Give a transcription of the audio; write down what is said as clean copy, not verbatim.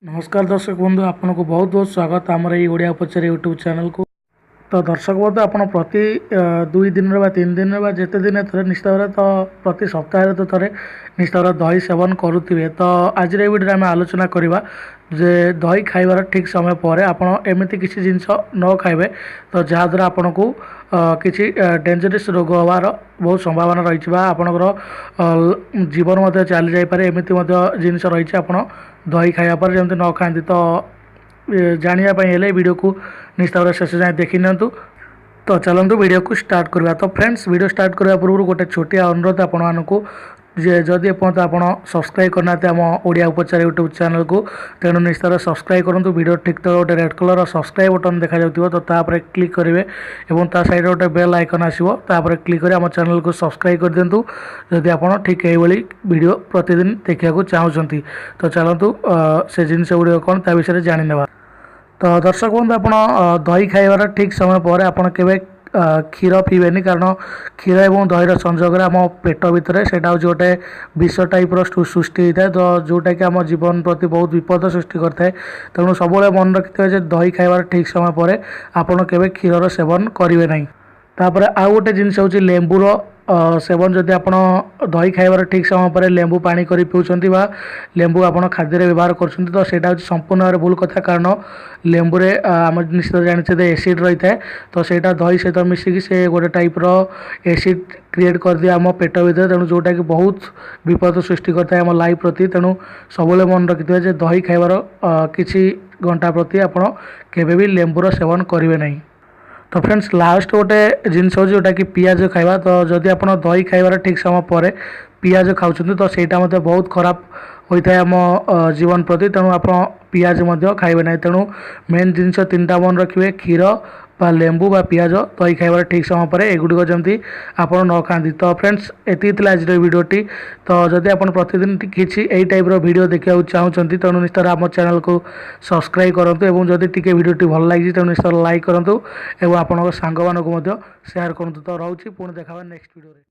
ନମସ୍କାର ଦର୍ଶକ ବନ୍ଧୁ, ଆପଣଙ୍କୁ ବହୁତ ବହୁତ ସ୍ୱାଗତ ଆମର ଏଇ ଓଡ଼ିଆ ଉପଚାର ୟୁଟ୍ୟୁବ୍ ଚ୍ୟାନେଲକୁ। ତ ଦର୍ଶକ ବନ୍ଧୁ, ଆପଣ ପ୍ରତି 2 ଦିନରେ ବା 3 ଦିନରେ ବା ଯେତେ ଦିନ ଥରେ ନିଶ୍ଚିତ ଭାବରେ ତ ପ୍ରତି ସପ୍ତାହରେ ତ ଥରେ ନିଶ୍ଚିତ ଭାବରେ ଦହି ସେବନ କରୁଥିବେ। ତ ଆଜିର ଏଇ ଭିଡ଼ିଓରେ ଆମେ ଆଲୋଚନା କରିବା ଯେ ଦହି ଖାଇବାର ଠିକ୍ ସମୟ ପରେ ଆପଣ ଏମିତି କିଛି ଜିନିଷ ନ ଖାଇବେ ତ ଯାହାଦ୍ୱାରା ଆପଣଙ୍କୁ କିଛି ଡେଞ୍ଜରସ୍ ରୋଗ ହେବାର ବହୁତ ସମ୍ଭାବନା ରହିଛି ବା ଆପଣଙ୍କର ଜୀବନ ମଧ୍ୟ ଚାଲିଯାଇପାରେ। ଏମିତି ମଧ୍ୟ ଜିନିଷ ରହିଛି ଆପଣ ଦହି ଖାଇବା ପରେ ଯେମିତି ନ ଖାଆନ୍ତି। ତ ଜାଣିବା ପାଇଁ ହେଲେ ଭିଡ଼ିଓକୁ ନିଶ୍ଚିତ ଭାବରେ ଶେଷ ଯାଏଁ ଦେଖି ନିଅନ୍ତୁ। ତ ଚାଲନ୍ତୁ ଭିଡ଼ିଓକୁ ଷ୍ଟାର୍ଟ କରିବା। ତ ଫ୍ରେଣ୍ଡସ୍, ଭିଡ଼ିଓ ଷ୍ଟାର୍ଟ କରିବା ପୂର୍ବରୁ ଗୋଟେ ଛୋଟିଆ ଅନୁରୋଧ ଆପଣମାନଙ୍କୁ ଯେ ଯଦି ଏପର୍ଯ୍ୟନ୍ତ ଆପଣ ସବସ୍କ୍ରାଇବ୍ କରିନାହାନ୍ତି ଆମ ଓଡ଼ିଆ ଉପଚାର ୟୁଟ୍ୟୁବ୍ ଚ୍ୟାନେଲକୁ, ତେଣୁ ନିଶ୍ଚିତ ଭାବରେ ସବସ୍କ୍ରାଇବ୍ କରନ୍ତୁ। ଭିଡ଼ିଓ ଠିକ୍ ତଳେ ଗୋଟେ ରେଡ଼୍ କଲର୍ ସବସ୍କ୍ରାଇବ୍ ବଟନ୍ ଦେଖାଯାଉଥିବ, ତ ତା ଉପରେ କ୍ଲିକ୍ କରିବେ ଏବଂ ତା ସାଇଡ଼୍ରେ ଗୋଟେ ବେଲ୍ ଆଇକନ୍ ଆସିବ, ତାପରେ କ୍ଲିକ୍ କରି ଆମ ଚ୍ୟାନେଲକୁ ସବସ୍କ୍ରାଇବ୍ କରିଦିଅନ୍ତୁ ଯଦି ଆପଣ ଠିକ୍ ଏଇଭଳି ଭିଡ଼ିଓ ପ୍ରତିଦିନ ଦେଖିବାକୁ ଚାହୁଁଛନ୍ତି। ତ ଚାଲନ୍ତୁ ସେ ଜିନିଷ ଗୁଡ଼ିକ କ'ଣ ତା ବିଷୟରେ ଜାଣିନେବା। ତ ଦର୍ଶକ ବନ୍ଧୁ, ଆପଣ ଦହି ଖାଇବାର ଠିକ୍ ସମୟ ପରେ ଆପଣ କେବେ କ୍ଷୀର ପିଇବେନି, କାରଣ କ୍ଷୀର ଏବଂ ଦହିର ସଂଯୋଗରେ ଆମ ପେଟ ଭିତରେ ସେଇଟା ହେଉଛି ଗୋଟେ ବିଷ ଟାଇପ୍ର ସୃଷ୍ଟି ହୋଇଥାଏ, ତ ଯେଉଁଟାକି ଆମ ଜୀବନ ପ୍ରତି ବହୁତ ବିପଦ ସୃଷ୍ଟି କରିଥାଏ। ତେଣୁ ସବୁବେଳେ ମନେ ରଖିଥିବେ ଯେ ଦହି ଖାଇବାର ଠିକ୍ ସମୟ ପରେ ଆପଣ କେବେ କ୍ଷୀରର ସେବନ କରିବେ ନାହିଁ। ତାପରେ ଆଉ ଗୋଟେ ଜିନିଷ ହେଉଛି ଲେମ୍ବୁର ସେବନ। ଯଦି ଆପଣ ଦହି ଖାଇବାର ଠିକ୍ ସମୟ ପରେ ଲେମ୍ବୁ ପାଣି କରି ପିଉଛନ୍ତି ବା ଲେମ୍ବୁ ଆପଣ ଖାଦ୍ୟରେ ବ୍ୟବହାର କରୁଛନ୍ତି, ତ ସେଇଟା ହେଉଛି ସମ୍ପୂର୍ଣ୍ଣ ଭାବରେ ଭୁଲ କଥା। କାରଣ ଲେମ୍ବୁରେ ଆମେ ନିଶ୍ଚିତ ଜାଣିଛେ ଯେ ଏସିଡ଼୍ ରହିଥାଏ, ତ ସେଇଟା ଦହି ସହିତ ମିଶିକି ସେ ଗୋଟେ ଟାଇପ୍ର ଏସିଡ଼୍ କ୍ରିଏଟ୍ କରିଦିଏ ଆମ ପେଟ ଭିତରେ, ତେଣୁ ଯେଉଁଟାକି ବହୁତ ବିପଦ ସୃଷ୍ଟି କରିଥାଏ ଆମ ଲାଇଫ୍ ପ୍ରତି। ତେଣୁ ସବୁବେଳେ ମନେ ରଖିଥିବେ ଯେ ଦହି ଖାଇବାର କିଛି ଘଣ୍ଟା ପ୍ରତି ଆପଣ କେବେ ବି ଲେମ୍ବୁର ସେବନ କରିବେ ନାହିଁ। ତ ଫ୍ରେଣ୍ଡସ୍, ଲାଷ୍ଟ ଗୋଟେ ଜିନିଷ ହେଉଛି ଯେଉଁଟାକି ପିଆଜ ଖାଇବା। ତ ଯଦି ଆପଣ ଦହି ଖାଇବାର ଠିକ୍ ସମୟ ପରେ ପିଆଜ ଖାଉଛନ୍ତି, ତ ସେଇଟା ମଧ୍ୟ ବହୁତ ଖରାପ ହୋଇଥାଏ ଆମ ଜୀବନ ପ୍ରତି। ତେଣୁ ଆପଣ ପିଆଜ ମଧ୍ୟ ଖାଇବେ ନାହିଁ। ତେଣୁ ମେନ୍ ଜିନିଷ 3ଟା ମନେ ରଖିବେ, କ୍ଷୀର ବା ଲେମ୍ବୁ ବା ପିଆଜ ଦହି ଖାଇବାର ଠିକ୍ ସମୟ ପରେ ଏଗୁଡ଼ିକ ଯେମିତି ଆପଣ ନ ଖାଆନ୍ତି। ତ ଫ୍ରେଣ୍ଡସ୍, ଏତିକି ଥିଲା ଆଜିର ଭିଡ଼ିଓଟି। ତ ଯଦି ଆପଣ ପ୍ରତିଦିନ କିଛି ଏଇ ଟାଇପ୍ର ଭିଡ଼ିଓ ଦେଖିବାକୁ ଚାହୁଁଛନ୍ତି, ତେଣୁ ନିଶ୍ଚିତ ଆମ ଚ୍ୟାନେଲକୁ ସବସ୍କ୍ରାଇବ୍ କରନ୍ତୁ ଏବଂ ଯଦି ଟିକେ ଭିଡ଼ିଓଟି ଭଲ ଲାଗିଛି, ତେଣୁ ନିଶ୍ଚିତ ଲାଇକ୍ କରନ୍ତୁ ଏବଂ ଆପଣଙ୍କ ସାଙ୍ଗମାନଙ୍କୁ ମଧ୍ୟ ସେୟାର କରନ୍ତୁ। ତ ରହୁଛି, ପୁଣି ଦେଖା ହେବା ନେକ୍ସଟ ଭିଡ଼ିଓରେ।